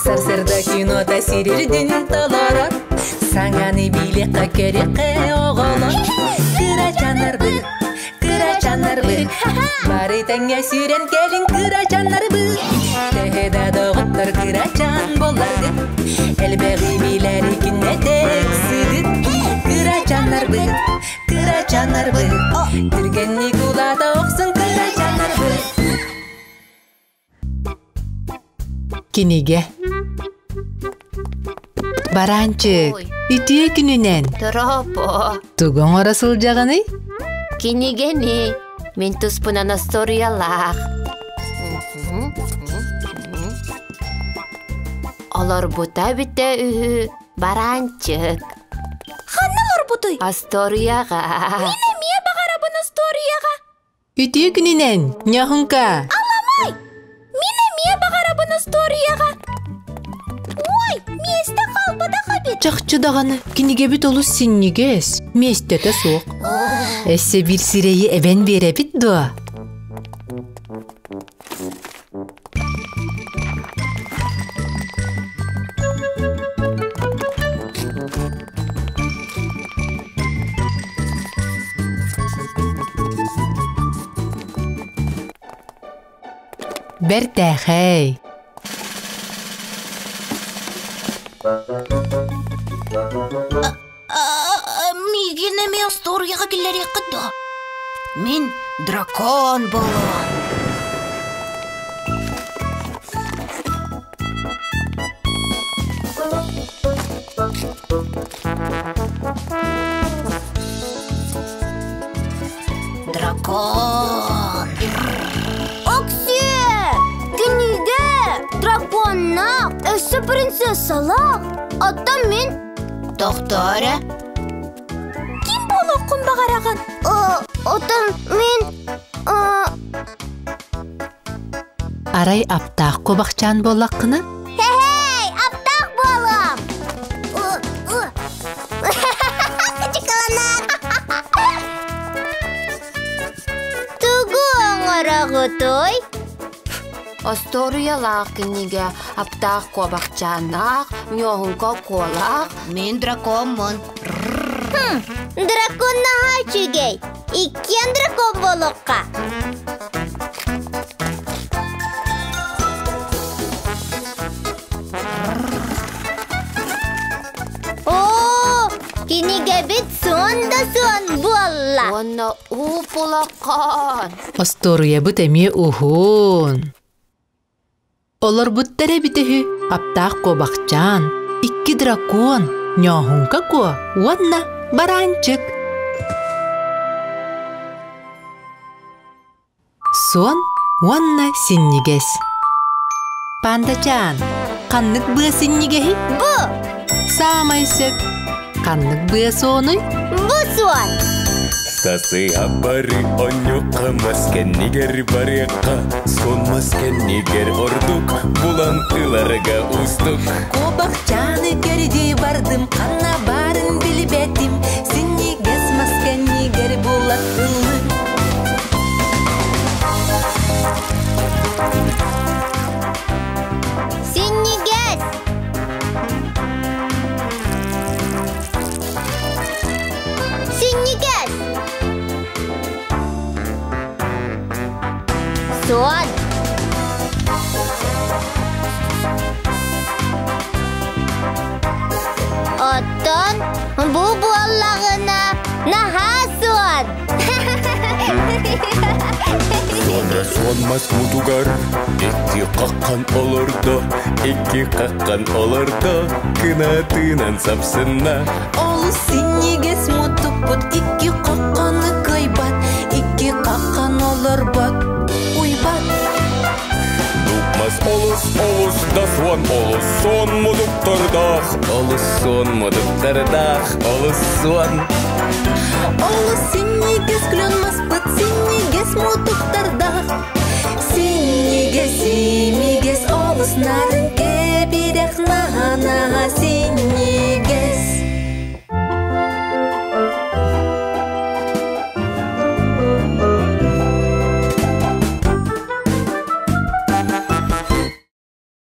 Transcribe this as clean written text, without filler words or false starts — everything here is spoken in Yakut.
Сарсырда кинота сирирдин толорор. Саҥаны билиэххэ көрүөххэ оҕолор. Кырачаннарбыт, кырачаннарбыт, бары тэҥҥэ сүүрэн кэлин кырачаннарбыт. Төһө да доҕоттор кырачан буолларгыт, элбэҕи билэри күннэтэ ыксыгыт. Кырачаннарбыт, кырачаннарбыт, түргэнник улаата охсун кырачаннарбыт. Кинигэ Бараанчык, үтүө күнүнэн! Торопо. Тугу оҥоро сылдьаҕыный? Кинигэни мин туспунан остуоруйалаах. Олорбута бүтэ үһү бараанчык. Ханна олорбутуй? Остуоруйаҕа. Мин эмиэ баҕарабын остуоруйаҕа. Үтүө күнүнэн, Ньоһуҥка! Аламай! Мин эмиэ баҕарабын остуоруйаҕа. Ой, миэстэ хаалбатах эбит. Чахчы даҕаны, кинигэбит олус синньигэс, миэстэтэ суох. Өссө биир сирэйи эбэн биэрэбит дуо? Бэртээхэй! Миигин эмиэ остуоруйаҕа киллэриэххит дуо? Мин дракон буолуом. Дракон! Оксиэ! Кинигэ! Драконнаах, өссө принцессалаах! Оттон мин Тохтоо эрэ. Ким буолуоххун баҕараҕын? Оттон мин Арай аптаах куобахчаан буоллаххына? Хэ-хэй, аптаах буолуом! Тугу оҥороҕутуй? Остуоруйалаах кинигэ аптаах куобахчааннаах, ньуоһуҥка куолаах. Мин дракоммун. Дракон наһаа үчүгэй. Иккиэн дракон буолуохха. Оо, кинигэбит суон да суон буолла. Уонна уп-улахан. Остуоруйабыт эмиэ уһун. Олорбуттар эбит үһү аптаах куобахчаан, икки дракон, ньооһуҥка куо уонна бараанчык. Суон уонна синньигэс. Пандачаан, ханнык быа синньигэһий? Бу! Саамай сөп. Ханнык быа суонуй? Бу суон! Сасыа бары онньукка мас кэннигэр барыахха, суон мас кэннигэр ордук, булан ыларга уустук. Куобахчааны көрдүү бардым, ханна баарын билбэтим, синньигэс мас кэннигэр булан ыллым. Синньигэс! Синньигэс! Суон! Оттон бу буоллаҕына наһаа суон! Суонра суон мас мутугар икки хаххан олордо, икки хаххан олордо, кынатынан сапсынна. Олус синньигэс мутукпут икки хахханы кыайбат, икки хаххан олорбот, уйбат. Дупмас олус олус да суон олус суон мутуктардаах, олус суон мутуктардаах, олус суон. Олус синньигэс клен маспыт синньигэс мутуктардаах, синньигэс симигэс олус нарын.